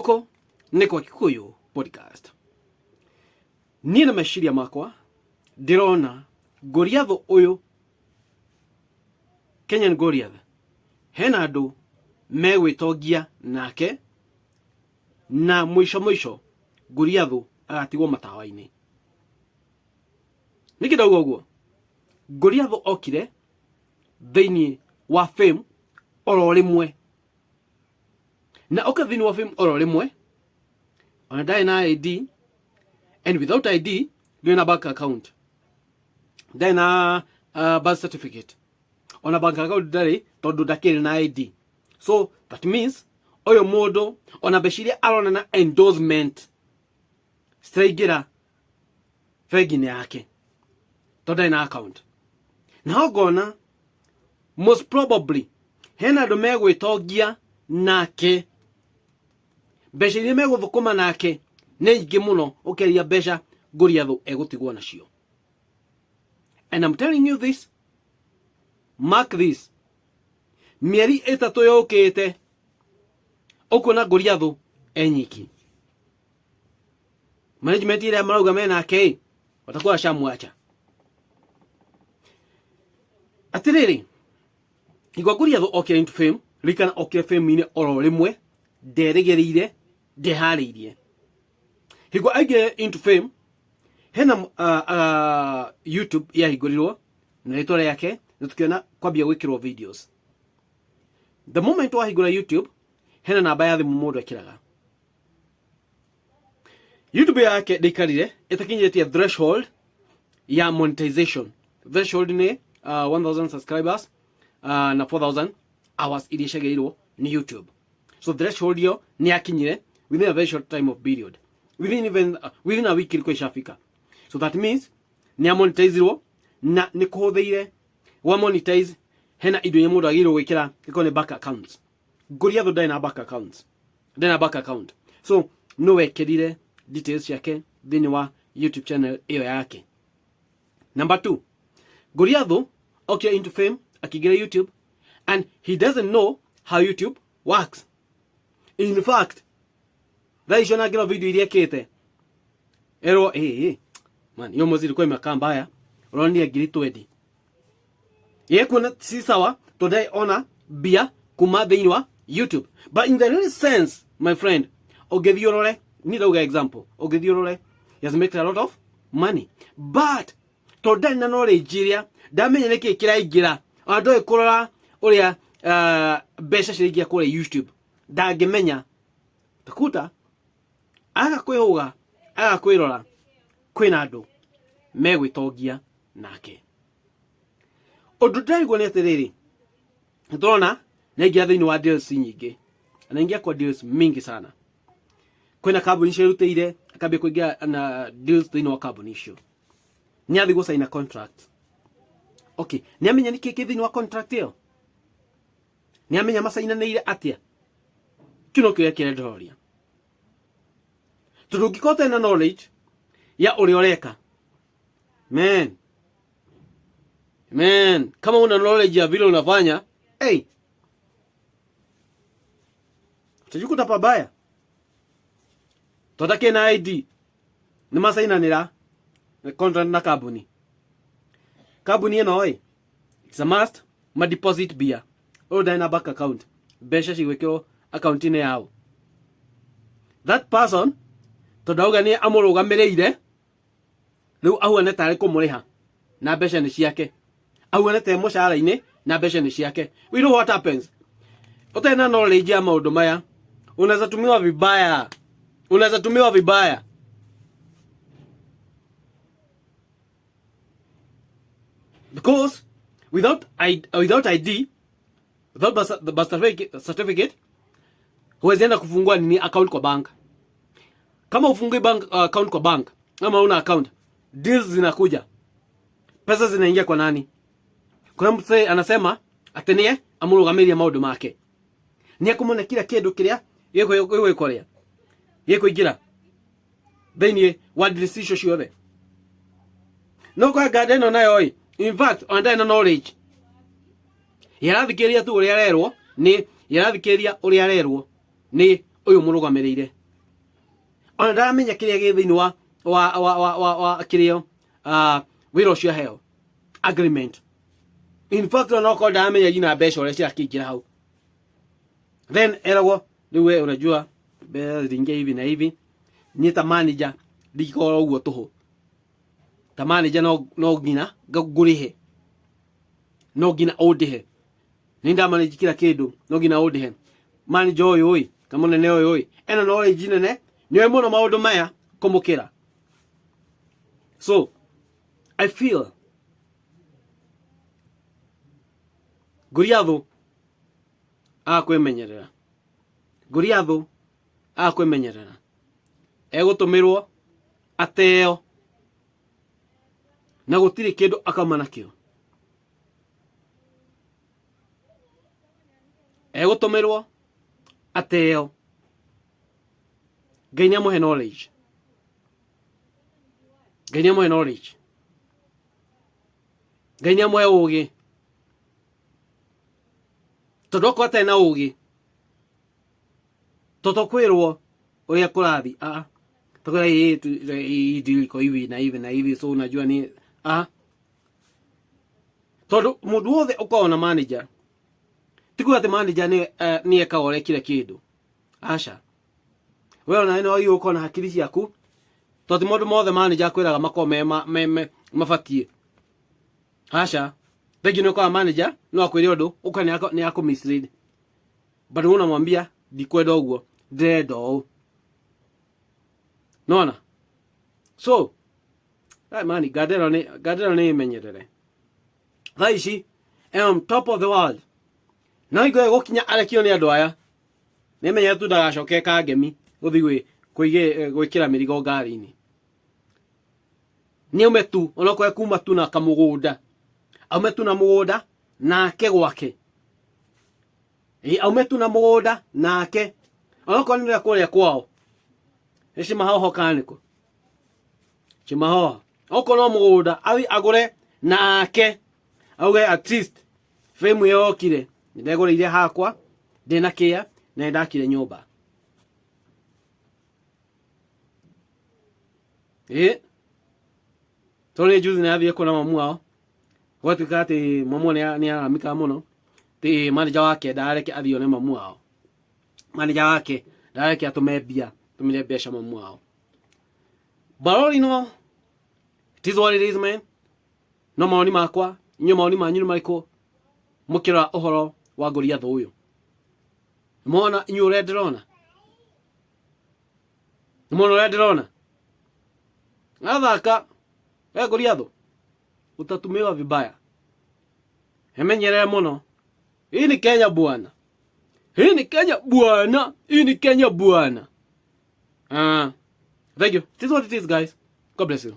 Gũkũ nĩ kwa Kikuyu Podcast. Niĩ na meciria makwa ndĩrona Goliath ũyũ, Kenyan Goliath, hena andũ megwĩtongia nake na mũico mũico Goliath agatigwo matawa-inĩ. Nĩkĩ ndauga ũguo? Goliath okire thĩinĩ wa fame oro rĩmwe, na oka thĩinĩ wa fame oro rĩmwe, ona ndarĩ na ID, and without ID ndũrĩ na bank account, ndarĩ na birth certificate, ona bank account ndarĩ tondũ ndakĩrĩ na ID. So that means ũyũ mũndũ ona mbeca iria arona na endorsement citiraingĩra bengi-inĩ yake tondũ ndarĩ na account. Naho ngona most probably hena andũ megwĩtongia nake, mbeca iria megũthũkũma nake nĩ nyingĩ mũno ũkĩaria mbeca Goliath egũtigwo nacio. And I'm telling you this, mark this, mĩeri 3 yũkĩte ũkuona Goliath enyiki. Management ĩrĩa marauga menake ĩ watakuwa washamwacha. Atĩrĩrĩ, igwa Goliath okire into fame, ririkana okire fame-inĩ oro rĩmwe, nderĩgĩrĩire, ndeharĩirie. Hingo aingĩre into fame, hena YouTube yahingũrirwo na rĩtwa rĩake na tũkĩona kwambia gwĩkĩrwo videos. The moment wahingũra YouTube, hena namba ya thimũ mũndũ ekĩraga. YouTube yake ndĩikarire ĩtakinyĩtie threshold ya monetization. Threshold nĩ 1000 subscribers na 4000 hours iria ciagĩrĩirwo nĩ YouTube. So threshold ĩyo nĩ yakinyire within a very short time of period, within even within a week ilikuwa ishafika. So that means nĩ amonetizirwo na nĩ kũhũthĩire wa monetize. Hena indo iria mũndũ agĩrĩirwo gwĩkĩra ĩkorwo nĩ bank accounts. Goliath ndarĩ na bank accounts, ndarĩ na bank account, so no wekĩrire details ciake thĩinĩ wa YouTube channel ĩyo yake. Number 2, Goliath okire into fame akĩingĩra YouTube and he doesn't know how YouTube works. In fact, thaa icio nangĩra video iria ekĩte erwo ĩĩ man, hiyo mwezi ilikuwa imekaa mbaya, ũronire ngiri 20 yekuona si sawa tondũ ndarĩ ona mbia kuma thĩinĩ wa YouTube. But in the real sense, my friend, ũngĩthiĩ ũrore, niĩ ndauga example, ũngĩthiĩ ũrore, he has made a lot of money, but tondũ ndarĩ na knowledge ĩrĩa, ndamenya nĩkĩ kĩraingĩra, ona ndoĩ kũrora ũrĩa mbeca ciraingĩra kũrĩa YouTube, ndangĩmenya. Takuta aga kwĩhũga, aga kwĩrora, kwĩna andũ megwĩtongia nake. Ũndũ ndĩraigua nĩ atĩrĩrĩ, nĩtũrona nĩaingĩra thĩinĩ wa deals nyingĩ, anaingia kwa deals mingi sana. Kwĩna kambuni ciĩrutĩire, akambia kũingĩra na deals thĩinĩ wa kambuni icio, nĩ athiĩ gũcaina contract. Okay, nĩ amenya nĩkĩ kĩ thĩinĩ wa contract ĩyo? Nĩ amenya macainanĩire atĩa? Kĩu no kĩũria kĩrĩa ndĩroria, tondũ ũngĩkorwo ũtarĩ na knowledge ya ũrĩa ũreka, man, man, kama una knowledge ya vile unafanya, hey, utajikuta pabaya. Tondũ na ID nĩ macainanĩra contract na kambuni, kambuni ĩno ĩ it's a must ma deposit mbia. Ũyũ ndarĩ na bank account, mbeca cigwĩkĩrwo account-inĩ yao that person, tondũ auga nĩ amũrũgamĩrĩire, rĩu ahuane tarĩ kũmũrĩha na mbeca nĩ ciake, ahuane ta mũcara-inĩ na mbeca nĩ ciake. We know what happens. Ũtarĩ na knowledge ya maũndũ maya, unaweza tumiwa vibaya, unaweza tumiwa vibaya. Because without ID, without the birth certificate, huwezi enda kufungua nini, account kwa bank. Kama ufungui bank account kwa bank ama una account, deals zinakuja, pesa zinaingia kwa nani? Kuna mtu anasema atĩ nĩe amũrũgamĩrie maũndũ make, nĩ ekũmũne kila kĩndũ kĩrĩa gĩgwĩkoria gĩkũingĩra thĩinĩ wa deals icio ciothe. No kwa nganda ĩno nayo ĩ, in fact, ona ndarĩ na knowledge, yarathikĩrĩria tu ũrĩa arerwo nĩ, yarathikĩrĩria ũrĩa arerwo nĩ Ũyũ mũrũgamĩrĩire ona ndaramenya kĩrĩa gĩ thĩinĩ wa wa wa wa wa, wa kĩrĩa wĩra ũcio aheo agreement. In fact, ona okorwo ndaramenya nginya mbeca ũrĩa cirakĩingĩra hau, then eragwo rĩu we unajua mbeca ziliingia hivi na hivi. Niĩ ta manager ndingĩkorwo ũguo tũhũ. Ta manager no nginya ngũrĩhe, no nginya ũndĩhe. Nĩ ndamanage kila kĩndũ, no nginya ũndĩhe. Manager ũyũ ĩ kana mũnene ũyũ ĩ ena knowledge nene, nĩoĩ mũno maũndũ maya kũmũkĩra. So I feel Goliathũ akwĩmenyerera, Goliathũ akwĩmenyerera, egũtũmĩrwo ateo na gũtirĩ kĩndũ akauma nakĩo. Egũtũmĩrwo ateo. Ngai nĩ amũhe knowledge, Ngai nĩ amũhe knowledge, Ngai nĩ amũhe ũgĩ, tondũ okorwo atarĩ na ũgĩ toto kwĩrwo ũrĩa kũrathi a tũkwĩra hii deal iko hivi na hivi na hivi, so unajua ni a tondũ mũndũ wothe ũkoragwo na manager ti kuga atĩ manager nĩ ekaga ũrĩa kila kĩndũ. Aca, we ona no wagĩrĩirwo gũkorwo na hakiri ciaku, tondũ ti maũndũ mothe manager akwĩraga makorwo me mabatiĩ. Aca, thengi nĩ ũkoraga manager no akwĩre ũndũ ũka nĩ akũ mislead, but wewe unamwambia ndikwenda ũguo, ndĩrenda ũũ. Nona so ai mani Gandero nĩ ĩmenyerere thaa ici on top of the world, no hingo ĩyo gũkinya arekio nĩ andũ aya, nĩ menyere tu ndagacoke kangemi gũthiĩ gwĩkĩra mĩrigo ngari-inĩ. Nĩ aume tu onokorwo kuma tu na kamũgũnda, aume tu na mũgũnda nake gwake. Ĩ, aume tu na mũgũnda nake onokorwo nĩ kũrĩa kwao nĩ cimahoho kana nĩkũ cimahoho, okorwo no mũgũnda athiĩ agũre nake auge at least fame ĩyo yokire nĩndegũrĩire hakwa ndĩna kĩa na nĩndakire nyũmba. Ĩ tondũ nĩ juzi nĩathiĩ kuona mamu wao, gwatuĩka atĩ mamu wao nĩ araramikaga mũno atĩ manager wake ndarareke athiĩ one mamu wao, manager wake ndarareke atũme mbia, atũmĩre mbeca mamu wao. But all in all, it is what it is, man. No mawoni makwa, inyuĩ mawoni manyu nĩ marĩkũ mũkĩrora ũhoro wa Goliathũ ũyũ? Nĩmwona inyuĩ ũrĩa ndĩrona? Nĩmwona ũrĩa ndĩrona athaka? We Goliathũ utatumiwa vibaya, emenyerere mũno. Hii ni Kenya bwana, hii ni Kenya bwana, hii ni Kenya bwana. Thank you. It is what it is, guys. God bless you.